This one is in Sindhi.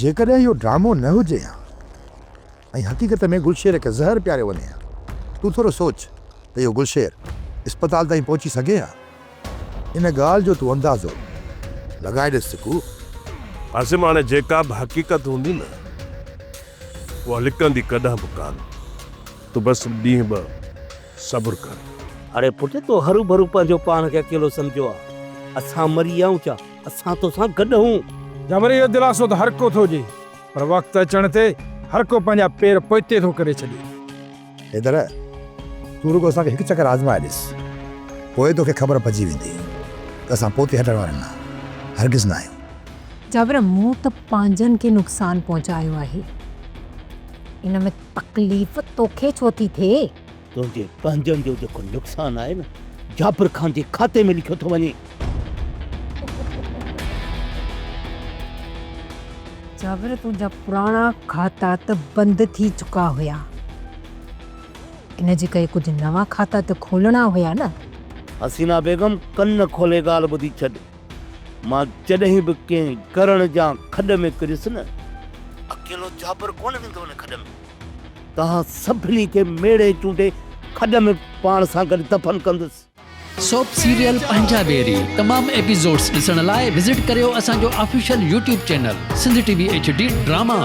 جيڪڏهن اهو ڊرامو نه هجي ها ۽ حقيقت ۾ گلشير کي زهر پياريو وڃي ها، تون ٿورو سوچ ته اهو گلشير اسپتال تائين پهچي سگهي ها؟ ان ڳالهه جو تون اندازو لڳائي ڏس سڪو. عاصم هاڻي جيڪا به حقيقت هوندي نه اها لڪندي ڪڏهن به ڪانه. تون بس ڏينهن ٻه صبر ڪر. اڙي پٽ تو هروڀرو پنهنجو پاڻ کي اڪيلو سمجهيو آ. اسان مري آهيون ڇا؟ اسان توسان گڏ هون. جمري اهو دلاسو ته هر ڪو ٿو ڏئي پر وقت اچڻ تي هر ڪو پنهنجا پير پوئتي ٿو ڪري ڇڏي. حيدر، تون رڳو اسان کي هڪ چڪر آزمائي ڏس، پوء توکي خبر پئجي ويندي ته اسان پوئتي هٽڻ وارن نه هرگز نه آهيون. جابر، مون ته پنهنجن کي نقصان پهچايو آهي، ان ۾ تڪليف توکي ڇو ٿي ٿئي؟ تنهنجي پنهنجن جو جيڪو نقصان آهي نه، جابر خان جي کاتي ۾ لکيو ٿو وڃي. جابر تنهنجا پراڻا کاتا ته بند ٿي چڪا هيا ان جي ڪري ڪجهه نوان کاتا ته کولڻا هيا نه. حسينا بيگم ڪن کولي ڳالهه ٻڌي ڇڏ. مان جڏهن به ڪنهن گرڻ جا کڏ ۾ ڪريس نه اڪيلو جابر ڪونه ويندو ان کڏ ۾. توهان سڀني کي ميڙي چونڊي کڏ ۾ پاڻ سان گڏ دفن ڪندس. سوپ سيريل پنهنجا ويري تمام ايپيسوڊس ڏسڻ لاء وزٽ ڪريو اسان جو official YouTube channel Sindh T V H D drama.